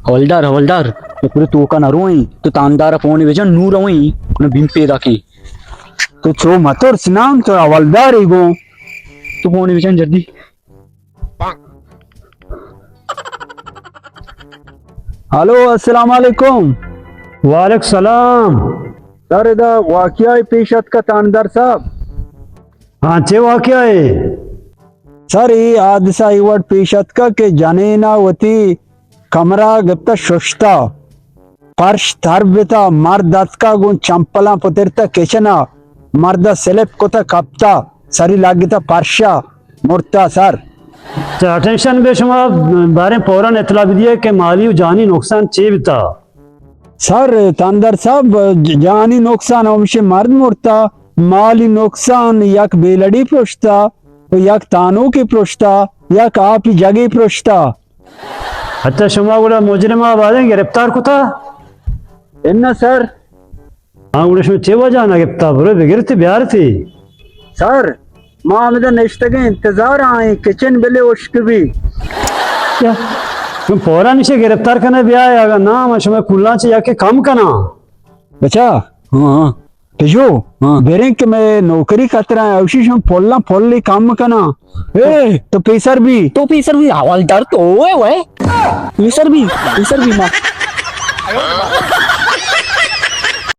حوالدار، حوالدار، تو پورے توکا نہ روئیں، تو تاندار فون بجن، نور روئیں، انہاں بیم پیدا کیں۔ تو چو مترس نام، تو حوالدار ہی گو۔ تو فون بجن جلدی۔ ہلو، السلام علیکم۔ وعلیکم السلام۔ سر، ادا واقعہ پیش اتکا تاندار صاحب۔ ہاں، چے واقعہ ہے؟ سر، اے حادثہ اے وڑ پیش اتکا کہ جنینا وتی کمرہ گپتا ششتا، پرش تر بتا، مرد اتکا گوں چمپلاں پترتا کچنا، مرد سلپ کتا کپتا، سری لگتا پرشا، مرتا سر۔ اچھا، اٹینشن بے شما باریں فوراً اطلاع بدیے کہ مالی و جانی نقصان چے بتا؟ سر، تاندار صاحب، ج-، جانی نقصان ہمشے مرد مرتا، مالی نقصان یک بیلڑی پرشتا، و یک تانوکے پرشتا، یک آپی جگے پرشتا۔ اچھا، شما گڑا مجرم آبادیں گرفتار کتا؟ انا سر۔ ہاں، گڑا شما چے وجہ نہ گپتا؟ برو بگرتے بیارتے۔ سر، ما ہمدا نشتگیں انتظار آئیں، کچن بلے اشک بی۔ کیا؟ شما فوراً اسے گرفتار کنے بیائے، اگر نہ، ما شما کلاں چے یا کہ کم کنا۔ بچا؟ ہاں، ہاں۔ پژو، ہاں۔ بریں کہ میں نوکری خطرہ ہیں، اوشی شما پلاں پلی کم کنا۔ اے، تو پیسر بی۔ تو پیسر بی، حوالدار تو ہے وے۔ پیسر بی، پیسر بی ما۔